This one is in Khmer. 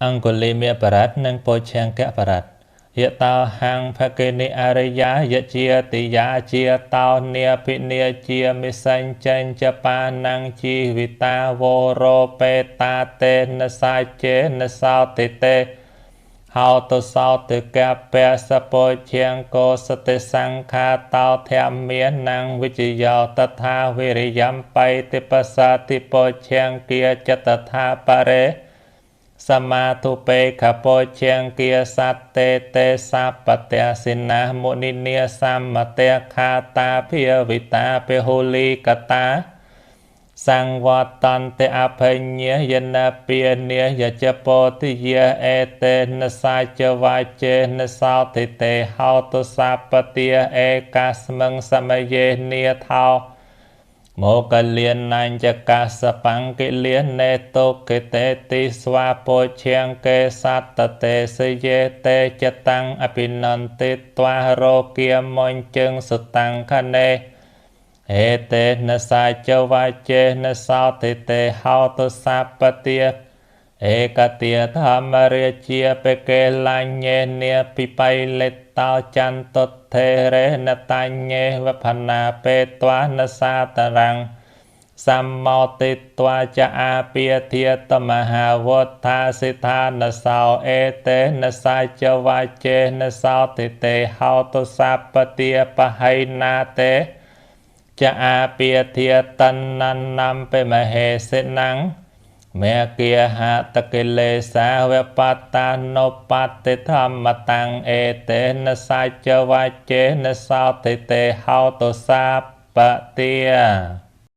អង្គុលីមេបរិត និងពោឆង្គបរិត។ យតោហੰភគិនិអរិយាយជាតិយាជាតោនាភិនាជាមិសញ្ចេញចបានੰជីវិតាវរោបេតាតេនសាចេនសោតិតេហោតសោតិកពៈសពោជាងកោសតិសង្ខាតោធម្មានੰវិជយោតថាវិរិយំបៃតិបសាតិពោជាងគាចតថាបរេសមាទុបេខពោជាងគាសត្តេតេសពតេសិណាមុនិនាសមតេខាតាភាវិតាពហុលីកតាសង្វតន្តអភិញ្ញាយនពានាយចពោតិយា អេតេនសាចវាចេនសោតិតេហោតុសពតិ ឯកាស្មឹងសមយេនាថោមកលៀននញ្ចកាសបង្កិលៀននេតុកេតេតិស្វាពោឈៀងកេសត្តតេសយេតេចតាំងអភិនន្តិត្វារោគាមញ្ជឹងសុតាំងខណេ ហេតេនសាចវាចេនសោតិតេហោតុសពតិ ឯកទាធម្មរាជាបេកេលាញេនាពិបៃលិតោចន្តុថេរេនតញ្ញេវផណាបេត្វានសាតរាំងសម្មោតិត្វាចអាពាធាតមហាវត្ថាសិដ្ឋានសោ អេតេនសាចវាចេនសោតិតេហោតុសពតិ បហៃណាតេចអាពាធាតននំបិមហេសិណੰមេគាហតកិលេសាវបតានុបតិធម្មតាំង អេតេនសាចវាចេនសោតិតេហោតុសាបតិ។